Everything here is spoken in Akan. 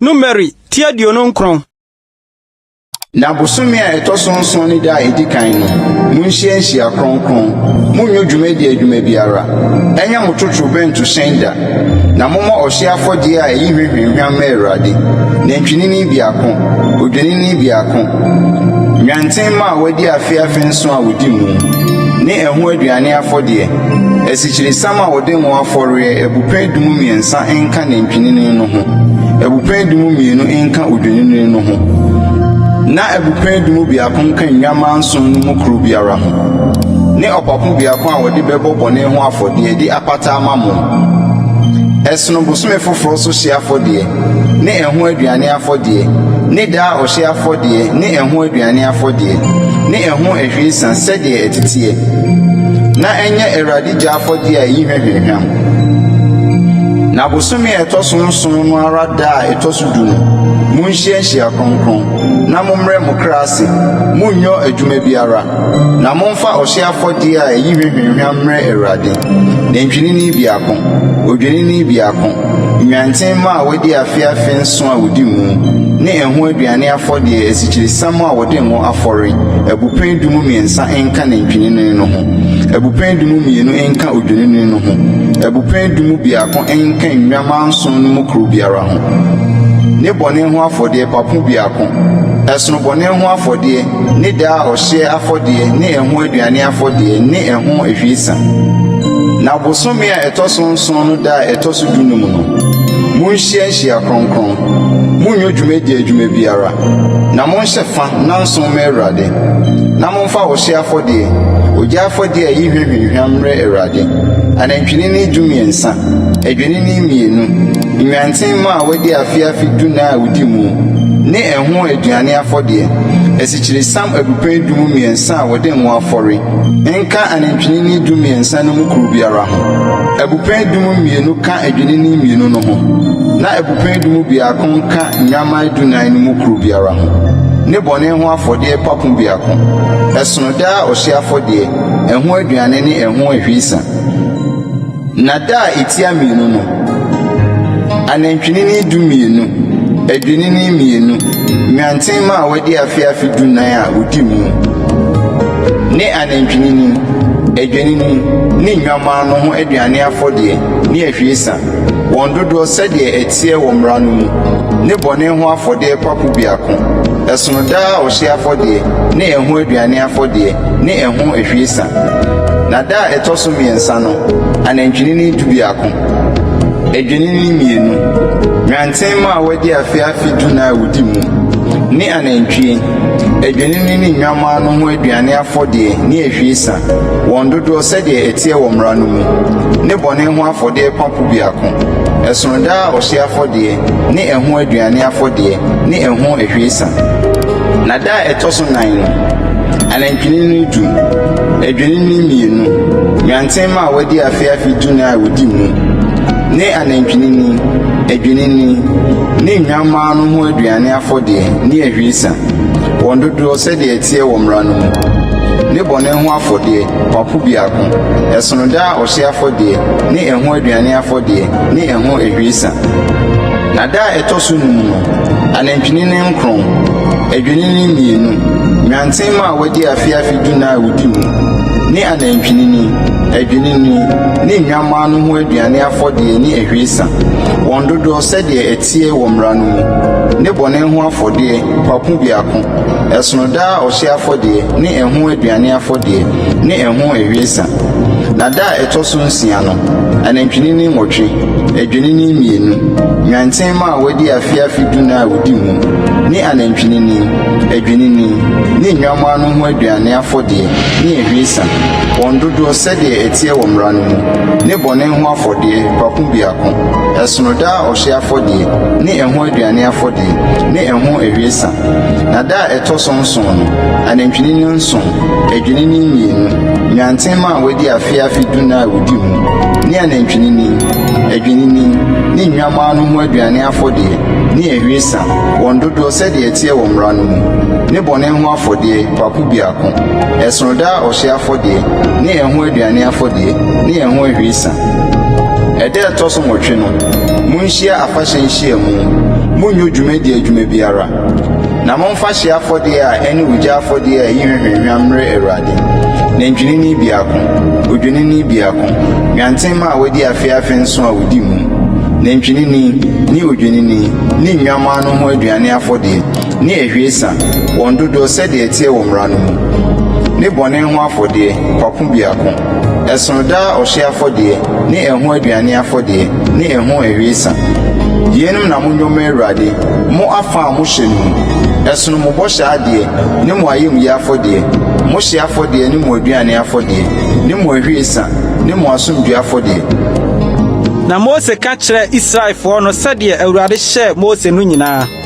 Numeri ti 29. Na bosome a ɛtɔ so nson ne da a edi kan no, munhyia nhyia kronkron. Monnyɛ dwumadi adwuma biara. Ɛnyɛ mo totorobɛnto hyɛn da. Na mommɔ ɔhyeɛ afɔdeɛ a ɛyi hwa hwamhwam mma Awurade, nantwinini biako, odwennini biako, nnwanten mma a wɔadi afe afe nson a wɔdi mu, ne ɛho aduane afɔdeɛ, asikyiresiam a wɔde ngo afɔreɛ abupɛn du mu mmiɛnsa nka nantwinini no ho, abupɛn du mu mmienu nka odwennini no ho, na abupɛn du mu biako nka nnwammaa nson no mu koro biara ho, ne ɔpapo biako a wɔde bɛbɔ bɔne ho afɔdeɛ de apata ama mo. Ɛsono bosome foforɔ so hyeɛ afɔdeɛ, ne ɛho aduane afɔdeɛ, ne daa ɔhyeɛ afɔdeɛ ne ɛho aduane afɔdeɛ, ne ɛho ahwiesa sɛdeɛ ɛteteɛ, na ɛnyɛ Awurade gya afɔdeɛ a ɛyi hwa hwamhwam. Na bosome a ɛtɔ so nson no ara da a ɛtɔ so du no, monhyia nhyia kronkron, na mommrɛ mo kra ase, monnyɔ adwuma biara, na momfa ɔhyeɛ afɔdeɛ a ɛyi hwa hwamhwam mmrɛ Awurade, nantwinini biako, odwennini biako, nnwanten mma a wɔadi afe afe nson a wɔdi mu, ne ɛho aduane afɔdeɛ asikyiresiam a wɔde ngo afɔre, abupɛn du mu mmiɛnsa nka nantwinini no ho, abupɛn du mu mmienu nka odwennini no ho, abupɛn du mu biako nka nnwammaa nson no mu koro biara ho, ne bɔne ho afɔdeɛ papo biako, ɛsono bɔne ho afɔdeɛ ne daa ɔhyeɛ afɔdeɛ ne ɛho aduane afɔdeɛ ne ɛho ahwiesa. Na bosome a ɛtɔ so nson no da a ɛtɔ so dunum no, monhyia nhyia kronkron, monnyɛ dwumadi adwuma biara, na monhyɛ fa nnanson mma Awurade, na momfa ɔhyeɛ afɔdeɛ, ogya afɔdeɛ a ɛyi hwa hwamhwam mmrɛ Awurade, anantwinini dumiɛnsa, adwennini mmienu, nnwanten mma a wɔadi afe afe dunan a wodi mu, ne ɛho aduane afɔdeɛ, asikyiresiam abupɛn du mu mmiɛnsa a wɔde ngo afɔre, nka anantwinini dumiɛnsa no mu koro biara ho. Abupɛn du mu mmienu ka adwennini mmienu no ho, na abupɛn du mu biako nka nnwammaa dunan no mu koro biara ho, ne bɔne ho afɔdeɛ papo biako. Ɛsono daa ɔhyeɛ afɔdeɛ, ɛho aduane ne ɛho ahwiesa. Na da a etia mmienu no, anantwinini dumienu, adwennini mmienu, nnwanten mma a wɔadi afe afe dunan a wodi mu, ne anantwinini, adwennini ne nnwammaa no ho aduane afɔdeɛ ne ahwiesa, wɔn dodoɔ sɛdeɛ ɛteɛ wɔ mmara no mu, ne bɔne ho afɔdeɛ papo biako, ɛsono daa ɔhyeɛ afɔdeɛ ne ɛho aduane afɔdeɛ ne ɛho ahwiesa. Na da a ɛtɔ so mmiɛnsa no, anantwinini dubiako, adwennini mmienu, nnwanten mma a wɔadi afe afe dunan a wodi mu, ne anantwie, adwennini ne nnwammaa no ho aduane afɔdeɛ ne ahwiesa, wɔn dodoɔ sɛdeɛ ɛteɛ wɔ mmara no mu, ne bɔne ho afɔdeɛ papo biako, ɛsono daa ɔhyeɛ afɔdeɛ ne ɛho aduane afɔdeɛ ne ɛho ahwiesa. Na da a ɛtɔ so nan no, anantwinini du, adwennini mmienu, nnwanten mma a wɔadi afe afe dunan a wodi mu, ne anantwinini, adwennini, ne nnwammaa no ho aduane afɔdeɛ ne ahwiesa, wɔn dodoɔ sɛdeɛ ɛteɛ wɔ mmara no mu, ne bɔne ho afɔdeɛ, papo biako, ɛsono daa ɔhyeɛ afɔdeɛ ne ɛho aduane afɔdeɛ ne ɛho ahwiesa. Na da a ɛtɔ so num no, anantwinini nkron, adwennini mmienu, nnwanten mma a wɔadi afe afe dunan a wodi mu, ne anantwinini, adwennini, ne nnwammaa no ho aduane afɔdeɛ ne ahwiesa, wɔn dodoɔ sɛdeɛ ɛteɛ wɔ mmara no mu, ne bɔne ho afɔdeɛ papo biako, ɛsono daa ɔhyeɛ afɔdeɛ ne ɛho aduane afɔdeɛ ne ɛho ahwiesa. Na da a ɛtɔ so nsia no, anantwinini nwɔtwe, adwennini mmienu, nnwanten mma a wɔadi afe afe dunan a wodi mu, ne anantwinini, adwennini, ne nnwammaa no ho aduane afɔdeɛ ne ahwiesa, wɔn dodoɔ sɛdeɛ ɛteɛ wɔ mmara no mu, ne bɔne ho afɔdeɛ papo biako, ɛsono daa ɔhyeɛ afɔdeɛ ne ɛho aduane afɔdeɛ ne ɛho ahwiesa. Na da a ɛtɔ so nson no, anantwinini nson, adwennini mmienu, nnwanten mma a wɔadi afe afe dunan a wodi mu, ne anantwinini, adwennini, ne nnwammaa no ho aduane afɔdeɛ, ne ahwiesa, wɔn dodoɔ sɛdeɛ ɛteɛ wɔ mmara no mu, ne bɔne ho afɔdeɛ papo biako, ɛsono daa ɔhyeɛ afɔdeɛ, ne ɛho aduane afɔdeɛ, ne ɛho ahwiesa. Ɛda a ɛtɔ so nwɔtwe no, monhyia afahyɛ nhyiamu. Monnyɔ dwumadi adwuma biara. Na momfa hyeɛ afɔdeɛ a ɛne ogya afɔdeɛ a ɛyi hwa hwamhwam mmrɛ Awurade, nantwinini biako, odwennini biako, nnwanten mma a wɔadi afe afe nson a wɔdi mu, nantwinini, ne odwennini, ne nnwammaa no ho aduane afɔdeɛ, ne ahwiesa, wɔn dodoɔ sɛdeɛ ɛteɛ wɔ mmara no mu, ne bɔne ho afɔdeɛ, papo biako. Ɛsono daa ɔhyeɛ afɔdeɛ, ne ɛho aduane afɔdeɛ, ne ɛho ahwiesa. Yeinom na monyɔ mma Awurade, mo afa a mohyɛ no mu. Ɛsono mo bɔhyɛ adeɛ, ne mo ayamyɛ afɔdeɛ, mo hyeɛ afɔdeɛ ne mo aduane afɔdeɛ, ne mo ahwiesa, ne mo asomdwoeɛ afɔdeɛ. Na Mose ka kyerɛɛ Israelfoɔ no sɛdeɛ Awurade hyɛɛ Mose no nyinaa.